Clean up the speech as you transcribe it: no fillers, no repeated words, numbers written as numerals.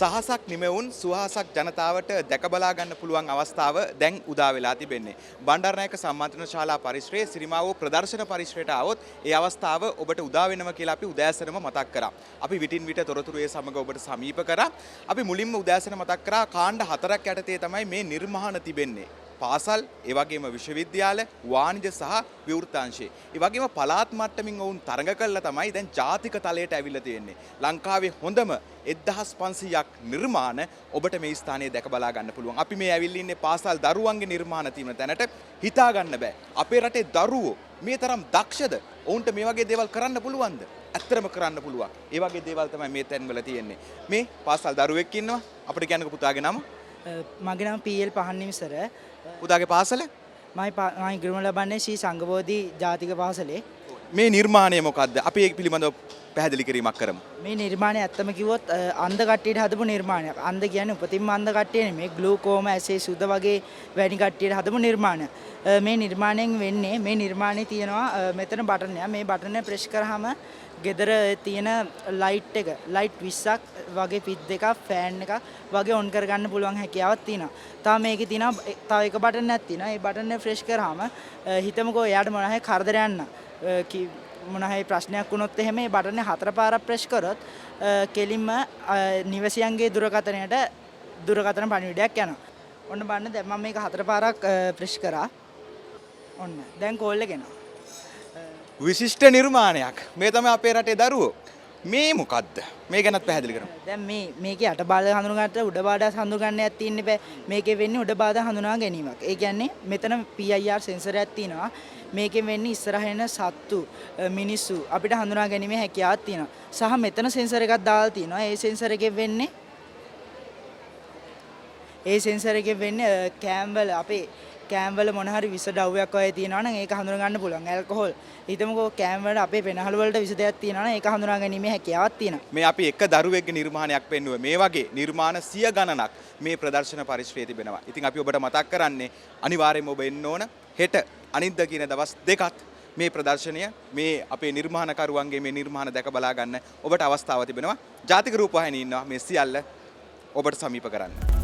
සහසක් නිමවුන් සුවහසක් ජනතාවට දැක බලා ගන්න පුළුවන් අවස්ථාව දැන් උදා වෙලා තිබෙන්නේ. බණ්ඩාරනායක සම්මන්ත්‍රණ ශාලා පරිසරයේ සිරිමාවෝ ප්‍රදර්ශන පරිසරයට ආවොත් ඒ අවස්ථාව ඔබට උදා වෙනවා කියලා අපි උදෑසනම මතක් කරා. අපි විටින් විට තොරතුරු ඒ සමග ඔබට සමීප කරා. අපි මුලින්ම උදෑසන මතක් කරා කාණ්ඩ හතරක් යටතේ තමයි මේ නිර්මාණ තිබෙන්නේ. පාසල්, ඒ වගේම විශ්වවිද්‍යාල, වාණිජ සහ විවෘතාංශේ. ඒ වගේම පළාත් මට්ටමින් ඔවුන් තරඟ කළා තමයි දැන් ජාතික තලයට ඇවිල්ලා තියෙන්නේ. ලංකාවේ හොඳම 1500ක් නිර්මාණ ඔබට මේ ස්ථානයේ දැක බලා ගන්න පුළුවන්. අපි මේ ඇවිල්ලා ඉන්නේ පාසල් දරුවන්ගේ නිර්මාණ තියෙන තැනට. හිතා ගන්න බෑ. අපේ රටේ දරුවෝ මේ තරම් දක්ෂද? ඔවුන්ට මේ වගේ දේවල් කරන්න පුළුවන්ද? ඇත්තටම කරන්න පුළුවන්. ඒ වගේ දේවල් තමයි මේ තැන්වල තියෙන්නේ. මේ පාසල් දරුවෙක් ඉන්නවා. අපිට කියන්නකෝ පුතාගේ නම? මගේ නම පී.එල්. පහන්නිමිසර. පුතාගේ පාසල? මම ඉගෙනුම ලබන්නේ ශ්‍රී සංඝබෝධි ජාතික පාසලේ. මේ නිර්මාණය මොකද්ද? අපි ඒක පිළිබඳව පැහැදිලි කිරීමක් කරමු. මේ නිර්මාණය ඇත්තම කිව්වොත් අන්ධ කට්ටියට හදපු නිර්මාණයක්. අන්ධ කියන්නේ උපතින්ම අන්ධ කට්ටිය නෙමෙයි, ග්ලූකෝම, ඇසේ සුද වගේ වැනි කට්ටියට හදපු නිර්මාණයක්. මේ නිර්මාණයෙන් වෙන්නේ, මේ නිර්මාණේ තියෙනවා මෙතන බටන් එක. මේ බටන් එක ප්‍රෙස් කරාම ගෙදර තියෙන ලයිට් එක, ලයිට් 20ක් වගේ පිත් දෙකක්, ෆෑන් එකක් වගේ ඔන් කරගන්න පුළුවන් හැකියාවක් තියෙනවා. තව මේකේ තියෙනවා තව එක බටන් එකක් තියෙනවා. ඒ බටන් එක ප්‍රෙස් කරාම හිතමුකෝ එයාට මොන හරි කරදරයක් නම්, මොන හරි ප්‍රශ්නයක් වුණොත් එහෙම මේ බටන් එක හතර පාරක් ප්‍රෙස් කරොත් කෙලින්ම නිවසියන්ගේ දුරකථනයට දුරකථන පණිවිඩයක් යනවා. ඔන්න බලන්න දැන් මම මේක හතර පාරක් ප්‍රෙස් කරා. ඔන්න දැන් කෝල් එක එනවා. විශිෂ්ට නිර්මාණයක්. මේ තමයි අපේ රටේ දරුවෝ. මේ මොකද්ද? මේ ගැනත් පැහැදිලි කරමු. දැන් මේකේ යට බාධා හඳුනගන්න උඩ බාධා හඳුනගන්න එකක් තියෙන්න බෑ. මේකේ වෙන්නේ උඩ බාධා හඳුනා ගැනීමක්. ඒ කියන්නේ මෙතන PIR sensor එකක් තියෙනවා. මේකෙන් වෙන්නේ ඉස්සරහ එන සත්තු, මිනිස්සු අපිට හඳුනා ගැනීමේ හැකියාවක් තියෙනවා. සහ මෙතන සෙන්සර් එකක් දාලා තියෙනවා. ඒ සෙන්සර් එකෙන් වෙන්නේ කෑම් වල අපේ කෑම් වල මොන හරි විස ද්‍රව්‍යයක් වගේ තියෙනවා නම් ඒක හඳුනා ගන්න පුළුවන්. ඇල්කොහොල්. හිතමුකෝ කෑම් වල අපේ පෙනහළු වලට විස දෙයක් තියෙනවා නම් ඒක හඳුනා ගැනීමේ හැකියාවක් තියෙනවා. මේ අපි එක දරුවෙක්ගේ නිර්මාණයක් පෙන්නුවේ. මේ වගේ නිර්මාණ සිය ගණනක් මේ ප්‍රදර්ශන පරිශ්‍රයේ තිබෙනවා. ඉතින් අපි ඔබට මතක් කරන්නේ අනිවාර්යයෙන්ම ඔබ එන්න ඕන. හෙට අනිද්දා කියන දවස් දෙකත් මේ ප්‍රදර්ශනය, මේ අපේ නිර්මාණකරුවන්ගේ මේ නිර්මාණ දැක බලා ගන්න ඔබට අවස්ථාව තිබෙනවා. ජාතික රූපවාහිනිය ඉන්නවා මේ සියල්ල ඔබට සමීප කරන්න.